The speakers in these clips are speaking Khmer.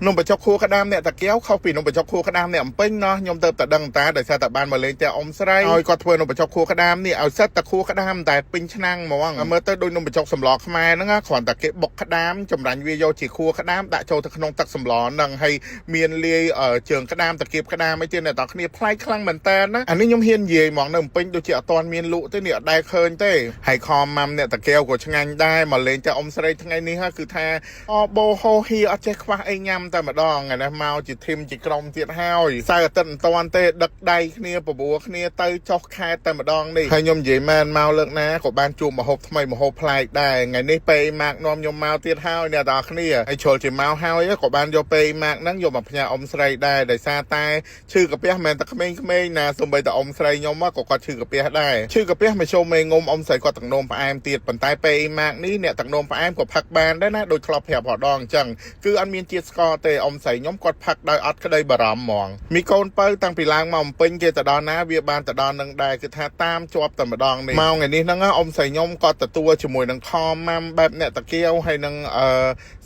នំបញ្ចុកខួរក្តាមអ្នកតាកែវខុសពីនំបញ្ចុកខួរក្តាមអ្នកអំពេញណោះខ្ញុំទៅតែដឹងតាដោយសារតែបានមកលេងផ្ទះអ៊ំស្រីឲ្យគាត់ធ្វើនំបញ្ចុកខួរក្តាមនេះឲ្យសិតតែខួរក្តាមតែពេញឆ្នាំងហ្មងមើលទៅដូចនំបញ្ចុកសម្លខ្មែរហ្នឹងគ្រាន់តែគេបុកក្តាមចម្រាញ់វាយកជាខួរក្តាមដាក់ចូលទៅក្នុងទឹកសម្លហ្នឹងហើយមានលាយជើងក្តាមតាគៀបក្តាមអីទៀតអ្នកនរគ្នាប្លែកខ្លាំងមែនតើណាអានេះខ្ញុំហ៊ាននិយាយហ្មងនៅអំពេញដូចជាអត់ទាន់មានលក់ទេនេះអត់ដែលឃើញទេហើយខម៉ាំអ្នកតាកែវក៏ឆ្ងាញ់ដែរមកលេងតែអ៊ំស្រីថ្ងៃនេះគឺថាអបោហោហៀអត់ចេះខ្វះអីញ៉ាំតែម្ដងថ្ងៃនេះមកជា team ជាក្រុមទៀតហើយសៅរ៍អាទិត្យមិនតាន់ទេដឹកដៃគ្នាបបួលគ្នាទៅចុះខេត្តតែម្ដងនេះហើយខ្ញុំនិយាយមែនមកលើកណាក៏បានជួបមហូបថ្មីមហូបប្លែកដែរថ្ងៃនេះពេលម៉ាកនាំខ្ញុំមកទៀតហើយអ្នកនរគ្នាហើយជ្រុលជាមកហើយក៏បានយកពេលម៉ាកហ្នឹងយកមកផ្ញើអ៊ំស្រីដែរដោយសារតែឈឺកាពះមិនមែនតែក្មេងៗណាសូម្បីតែអ៊ំស្រីខ្ញុំក៏គាត់ឈឺកាពះដែរឈឺកាពះមកចូលមេងុំអ៊ំស្រីគាត់ទឹកនោមផ្អែមទៀតប៉ុន្តែពេលម៉ាកនេះអ្នកទឹកនោមផ្អែមក៏ផឹកបានដែរណាដូចធ្លាប់ប្រាប់រដងអញ្ចឹងគឺអត់មានជាតិស្ករទេអ៊ំស្រីខ្ញុំគាត់ផឹកដោយអត់ក្តីបារម្ភហ្មងមីកូនពៅតាំងពីឡើងមកអំពេញគេទៅដល់ណាវាបានទៅដល់នឹងដែរគឺថាតាមជាប់តែម្ដងនេះមកថ្ងៃនេះហ្នឹងអ៊ំស្រីខ្ញុំគាត់ទទួលជាមួយនឹងខម៉ាំបែបអ្នកតាកៀវហើយនឹងអឺ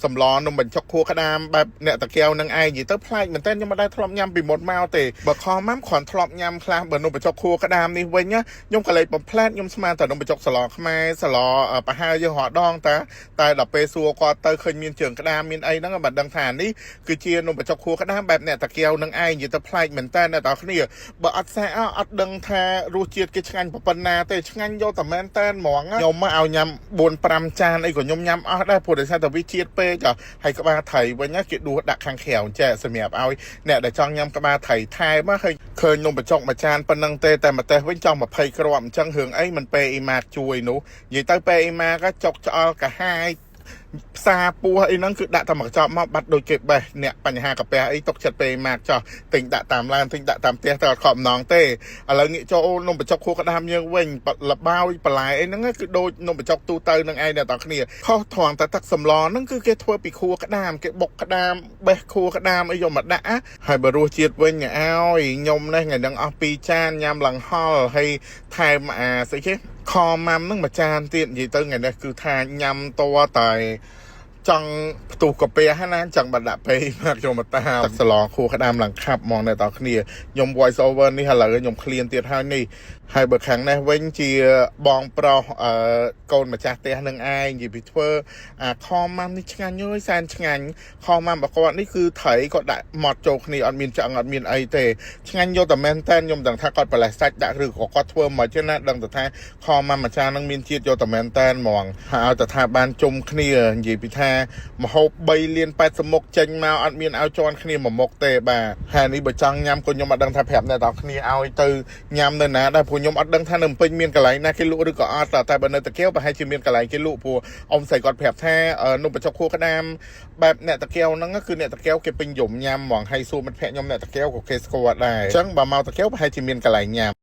សម្លនំបញ្ចុកខួរក្តាមបែបអ្នកតាកៀវនឹងឯងនិយាយទៅប្លែកមែនតើខ្ញុំមិនដែលធ្លាប់ញ៉ាំពីមុនមកទេបើខម៉ាំគ្រាន់ធ្លាប់ញ៉ាំខ្លះបើនំបញ្ចុកខួរក្តាមនេះវិញខ្ញុំក៏លេចបំផ្លែតខ្ញុំស្មានតែនំបញ្ចុកសឡខ្មែរសឡប្រហើយើងរដងតាតែដល់ពេលសួរគាត់ទៅឃើញមានជើងក្តាមមានអីហ្នឹងបានដឹងថានេះគឺជានំបញ្ចុកខួរក្តាមបែបអ្នកតាកៀវនឹងឯងនិយាយទៅប្លែកមែនតើអ្នកនរគ្នាបើអត់សាកអត់ដឹងថារសជាតិគេឆ្ងាញ់ប៉ុណ្ណាទេឆ្ងាញ់យកតែមែនតើហ្មងខ្ញុំមកឲ្យញ៉ាំ4 5ចានអីក៏ខ្ញុំញ៉ាំអស់ដែរព្រោះដោយសារតែវាជាតិពេកហើយក្បាលត្រីវិញគេដួសដាក់ខាងក្រៅចេះសម្រាប់ឲ្យអ្នកដែលចង់ញ៉ាំក្បាលត្រីថែមឃើញឃើញនំបញ្ចុកមួយចានប៉ុណ្ណឹងទេតែម្ទេសវិញចង់20គ្រាប់អញ្ចឹងរឿងអីមិនពេអ៊ីម៉ាជួយនោះនិយាយទៅពេអ៊ីម៉ាក៏ចុកឆ្អល់កាហាយផ្សារពោះអីហ្នឹងគឺដាក់តែមកកញ្ចប់មកបាត់ដូចគេបេះអ្នកបញ្ហាកាពះអីទុកចិត្តពេលម៉ាកចោះទិញដាក់តាមឡានទិញដាក់តាមផ្ទះទៅអត់ខំម្ដងទេឥឡូវងាកចូលនំបញ្ចុកខួរក្តាមយើងវិញលបាយបន្លែអីហ្នឹងគឺដូចនំបញ្ចុកទូទៅនឹងឯងអ្នកទាំងគ្នាខុសត្រង់តែទឹកសម្លហ្នឹងគឺគេធ្វើពីខួរក្តាមគេបុកក្តាមបេះខួរក្តាមអីយកមកដាក់ហើយបើរសជាតិវិញឲ្យខ្ញុំនេះថ្ងៃហ្នឹងអស់2ចានញ៉ាំឡើងហល់ហើយថែមអាស្អីគេខម៉ាំហ្នឹងមួយចានទៀតនិយាយទៅថ្ងៃនេះគឺថាញ៉ាំតតែចង់ផ្ទុះកាពះណាចង់បាត់ដាក់ពេមកចូលមកតាមទឹកសឡខួរក្តាមឡើងខាប់ហ្មងអ្នកនរគ្នាខ្ញុំ voice over នេះឥឡូវខ្ញុំឃ្លានទៀតហើយនេះហើយបើខាងនេះវិញជាបងប្រុសអឺកូនម្ចាស់ផ្ទះនឹងឯងនិយាយពីធ្វើអាខម៉ាំនេះឆ្ងាញ់អើយសែនឆ្ងាញ់ខម៉ាំរបស់គាត់នេះគឺត្រីគាត់ដាក់ម៉ត់ចូលគ្នាអត់មានឆ្អឹងអត់មានអីទេឆ្ងាញ់យកតែមែនតែនខ្ញុំដឹងថាគាត់ប្រលេះសាច់ដាក់ឬក៏គាត់ធ្វើមកទេណាដឹងតែថាខម៉ាំម្ចាស់នឹងមានជាតិយកតែមែនតែនហ្មងហើយឲ្យតែថាបានជុំគ្នានិយាយពីថាមហូប3លាន80មុខចេញមកអត់មានឲ្យជន់គ្នាមួយមុខទេបាទហើយនេះបើចង់ញ៉ាំក៏ខ្ញុំអត់ដឹងថាប្រាប់អ្នកទាំងគ្នាឲ្យទៅញ៉ាំនៅណាដែរព្រោះខ្ញុំអត់ដឹងថានៅភ្នំពេញមានកន្លែងណាគេលក់ឬក៏អត់តែបើនៅតាកែវប្រហែលជាមានកន្លែងគេលក់ព្រោះអ៊ំស្រីគាត់ប្រាប់ថានំបញ្ចុកខួរក្តាមបែបអ្នកតាកែវហ្នឹងគឺអ្នកតាកែវគេពេញនិយមញ៉ាំហ្មងហើយសួរមិត្តភក្តិខ្ញុំអ្នកតាកែវក៏គេស្គាល់ដែរអញ្ចឹងបើមកតាកែវប្រហែលជាមានកន្លែងញ៉ាំ។